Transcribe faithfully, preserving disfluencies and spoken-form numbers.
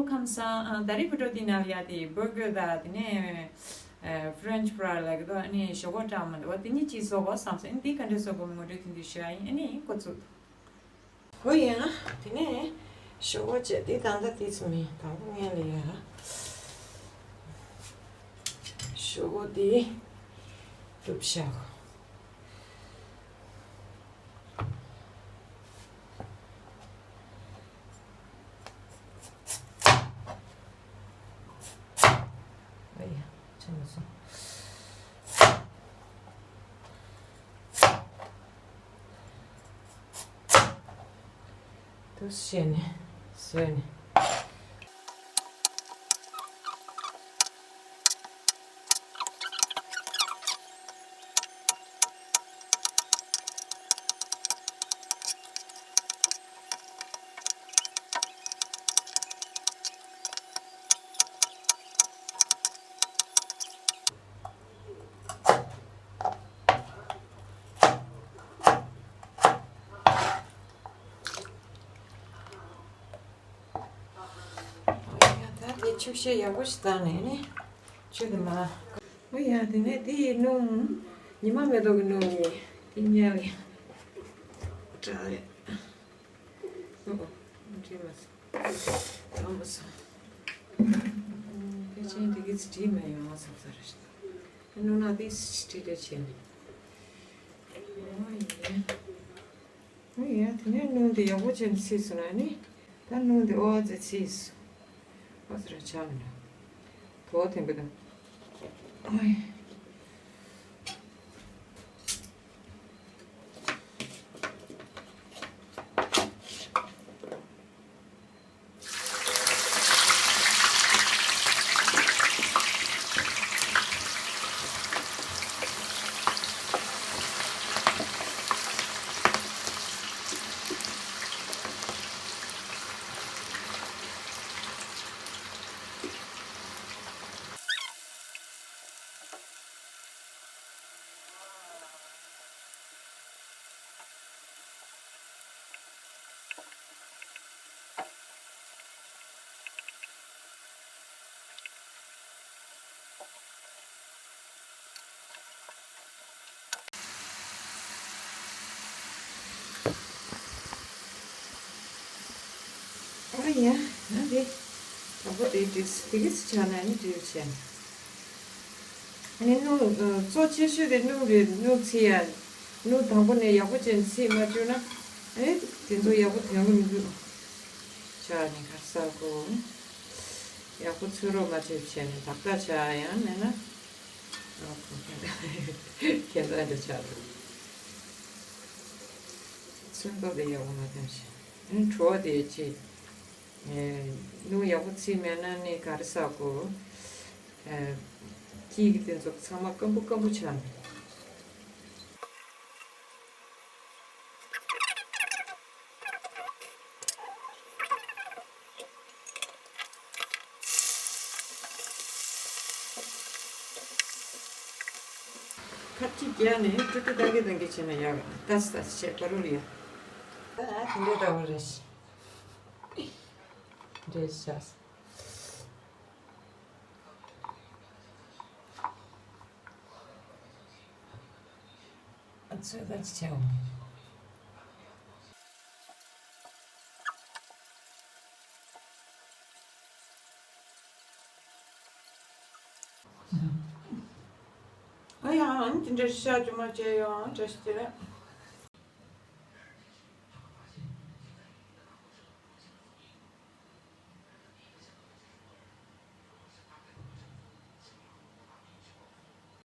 ཁམས་བཟང་། ཨ། ད་རེས་བི་ཌིའོ་འདིའི་ནང་ལ་ཡ་དེ་བར་གར་དང་དེ་ནས་ཨ་French fry ལབ་ཀྱི་འདུག་ཨ་ནི་ཞོག་ཁོག་སྐྲག་མ་འདུག་པ། དེ་གཉིས་ཅིག་བཟོ་དགོས་བསམ་སོང་། ཨ་ནི་དེ་ག་འདྲ་བཟོ་དགོས་མིན་ངོ་སྤྲོད་ཐུང་ཐུང་ཞུ་ཡ་ཡིན། ཨ་ནི་འགོ་ཚུགས། ཧོ་ཡ། དེ་ནས་ཞོག་ཁོག་བཅད་དེ། ད་ལྟ་དེ་ཚོ་མིན། དང་པོ་ངས་ལ་ཡ་ཞོག་ཁོག་དེ་གྲུབ་བཞག་ཨ་ཡ། ཆ་མ་སོང་། དུ་བཤད་ནས་བཟོས་ནས། ད་དེ་ཆུ་བཤལ་ཡག་པོ་ཞིག་བཏང་ནས་ནི་ཆུ་དེ་མ། ཨོ་ཡ། དེ་ནས་དེ་ཡི་སྣུམ། ཉི་མ་མེ་ཏོག་གི་སྣུམ་ཡིན། དེ་ཉལ་ཡ། ཏྲ་ཡ། ཨོ་ཨོ། འདྲིས་མ་སོང་། དྭངས་མ་སོང་། ཕལ་ཆེར་དེ་གི་ཙི་འདྲིས་མ་ཡོང་བ་བསམ་ས་རེད། སྣུམ་ནག་དེ་ཙི་འདྲིས་བྱས་ནས། ཨོ་ཡ། ཨོ་ཡ། དེ་ནས་སྣུམ་དེ་ཡག་པོ་བྱས་ནས་བསིལ་སོང་ན་ནི། ད་སྣུམ་དེ་ཨོ་ཙི་བསིལ་སོང་། ཨོ་ཙི་ར་ཆགས་མི་འདུག་དོ་དེ་འབུ་དང་། ཨོ་ཡ། ཨ་ཡ། ཨ་དེ། དང་པོ་དེ་དྲིས་དེ་གིས་ཆ་ན་ནི་དྲིས་བྱས། ནི་སྣུམ་གཙོ་ཆེ་ཤོས་དེ་སྣུམ་རེད། སྣུམ་ཚིག་ཡ། སྣུམ་དང་པོ་ནས་ཡག་པོ་བྱས་ནས་ཚིག་མ་བཅུག་ན། ཨེ། དེ་ཚོ་ཡག་པོ་ཐོན་གི་མི་འདུག་ཆ་ནི་ག་རེ་ཟེར་དགོས། ཡག་པོ་ཚོད་རོགས་མ་བྱས་བྱས་ནས་ཏག་ཏག་ཆགས། ཡང་མེད་ན་ཁྱེད་ཚོ་འདྲ་ཆགས་འདུག་ཚོན་མདོག་དེ་ཡག་པོ་མ་ཐོན་ཞིང་། ཨེ། བྲོ་བ་དེ་ཅི། ཨེ། སྣུམ་ཡག་པོ་ཚིག་མེད་ན་ནི་ག་རེ་ཟེར་དགོས། ཨེ། དཀྱིལ་གྱི་དེ་ཚོ་ཚང་མ་སྐམ་པོ་སྐམ་པོ་ཆགས་འདུག་ཁ་ཅིག་རྒྱག་ནས་ཀྲུ་ཀྲུ་ཏང་གི་ཏང་གི་བྱས་ན་ཡག་ལྟ་ཙི་ལྟ་ཙི་བྱས་པ་རུ་ཡ། ད་དེ་འདྲའི་ལྟ་བུ་རེད། འདྲེས་བྱས། ཨ་ཚོད་ལྟ་ཅི་བྱའོ། ཨ་ཡ། ཨ་ནི་དེ་འདྲ་ཤ་ཅུ་མ་བྱས་ཡོང་བཀྲ་ཤིས་བདེ་ལེགས།